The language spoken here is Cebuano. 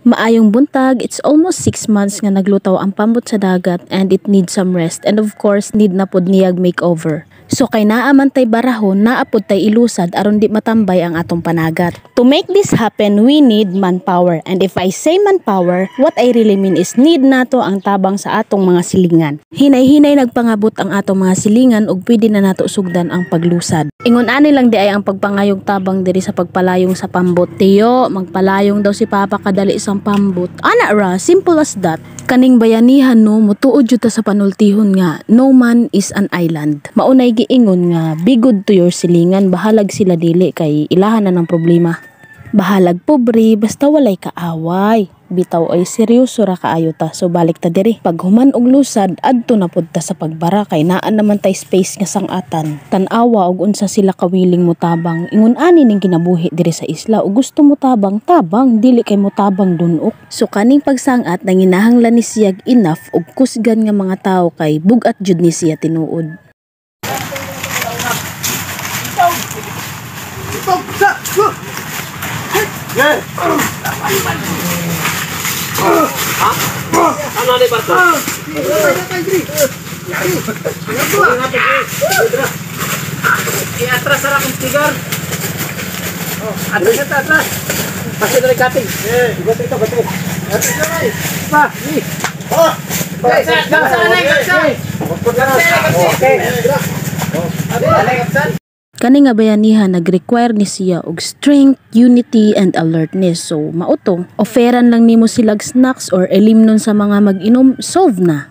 Maayong buntag, it's almost 6 months nga naglutaw ang pambot sa dagat and it needs some rest and, of course, need na pod niyag makeover. So kay naa man tay barahon, naa pod tay ilusad aron di matambay ang atong panagat. To make this happen, we need manpower. And if I say manpower, what I really mean is need nato ang tabang sa atong mga silingan. Hinay-hinay nagpangabot ang atong mga silingan ug pwede na nato sugdan ang paglusad. Ingon ani lang di ay ang pagpangayog tabang diri sa pagpalayong sa pambot. "Tiyo, magpalayong daw si Papa kadali isang pambot." Ana ra, simple as that. Kaning bayanihan no, mutuod jud ta sa panultihon nga no man is an island. Maunay giingon nga be good to your silingan, bahalag sila dili kay ilahan na ng problema. Bahalag pobre, basta walay kaaway. Bitaw ay seryoso ra kaayo ta, so balik ta diri. Pag human og lusad, adto na pud ta sa pagbara kay naa naman tay space nga sangatan. Tan-awa og unsa sila kawiling motabang. Ingon ani ning kinabuhi diri sa isla. Og gusto mo tabang, tabang, dili kay motabang dunok. So kaning pagsangat nanginahanglan ni siyag enough og kusgan nga mga tawo kay bugat jud ni siya tinuod. Ano ni Barto? I-atras na akong tigar. Oh, atras ito, atras. Pasi na rin cutting. Bate ito, bate. Atras na rin. Pa, ni. Kapsan, kapsan, kapsan. Okay. Alay, kapsan. Kani nga bayanihan nag-require ni siya og strength, unity and alertness. So mao to, offeran lang nimo silag snacks or elimnon sa mga mag-inom, solve na.